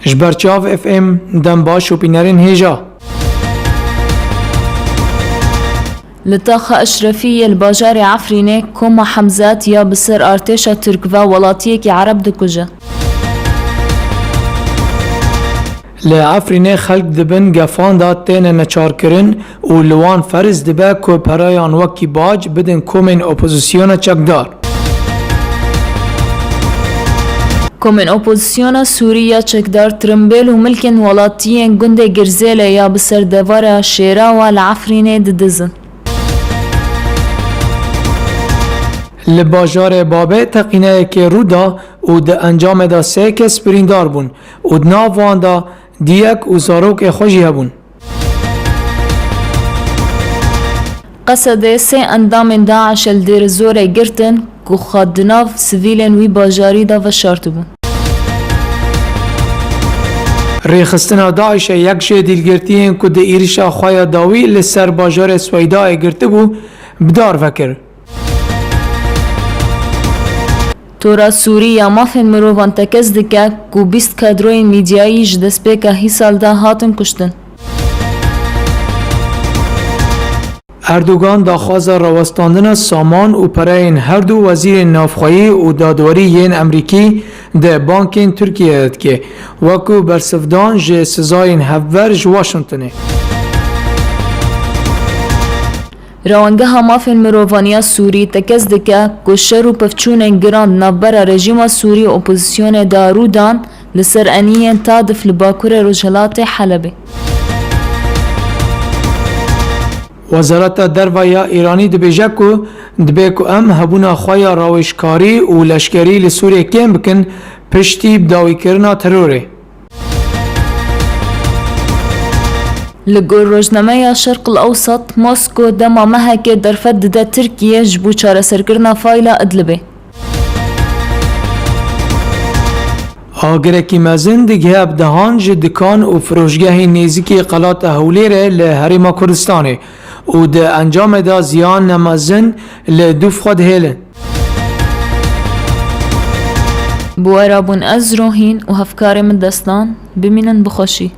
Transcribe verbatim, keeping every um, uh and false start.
Ji ber Çav F M, dem baş û bînerên hêja. Li taxa Eşrefî yê li bajarê Efrînê koma Hemzat ya bi ser artêşa Tirk ve welatiyekî Ereb dikuje. Li Efrînê xelk di bin gefan de têne neçarkirin û li wan ferz dibe ku pereyan wekî bac bidin komên opozisyona çekdar. Komên opozisyona Sûrî ya çekdar tirimbêl û milkên welatiyên gundê Girzêlê ya bi ser devara Şêrawa li Efrînê didizin. Li bajarê Babê teqîneyekê rû da û di encamê de sê kes birîndar bûn û di nav wan de diyek û zarokê xwe jî hebûn. Qesedê sê endamên DAIŞ li Dêrizorê girtin ku xwe di nav sivîlên wî bajarî de veşartibûn. Rêxistina DAIŞê yek ji dîlgirtiyên ku di êrişa xwe ya dawî li ser bajarê Sweydayê girtibû, bi dar vekir. Tora Sûrî ya Mafên Mirovan tekez dike ku bîst kadroyên mîdyayî ji destpêka hîsal de hatin kuştin. Erdogan daxwaza rawestandina saman û pereyên her du wezîrên navxweyî û dadwerî yên Emerîkî di bankên Tirkiyeyê de dike, wekû bersivdan ji sizayên hevber ji Washingtonê. Rawengeha Mafên Mirovan ya Sûrî tekez dike ku şer û pevçûnên giran di navbera rejîma Sûrî û opozisyonê de rû dan li ser eniyên Tadif li bakurê rojhilatê Helebê. Wezareta Derve ya Îranî dibêje ku dibe ku em hebûna xwe ya rawêjkarî û leşkerî li Sûriyê kêm bikin piştî bidawîkirina terorê. Li gor rojnameya Şerq el Ewsat, Mosko dema mehekê derfet dide Tirkiyê ji bo çareserkirina fayla Idlibê. Agirekî mezin digihe bi dehan ji dikan û firoşgehên nêzîkî Qelata Hewlêrê li Herêma Kurdistanê û di encamê de ziyan ne mezin li dûv xwe dihêlin. Bi we re bûn ez, Rohîn, û hevkarê min Destan. Bimînin bi xweşî.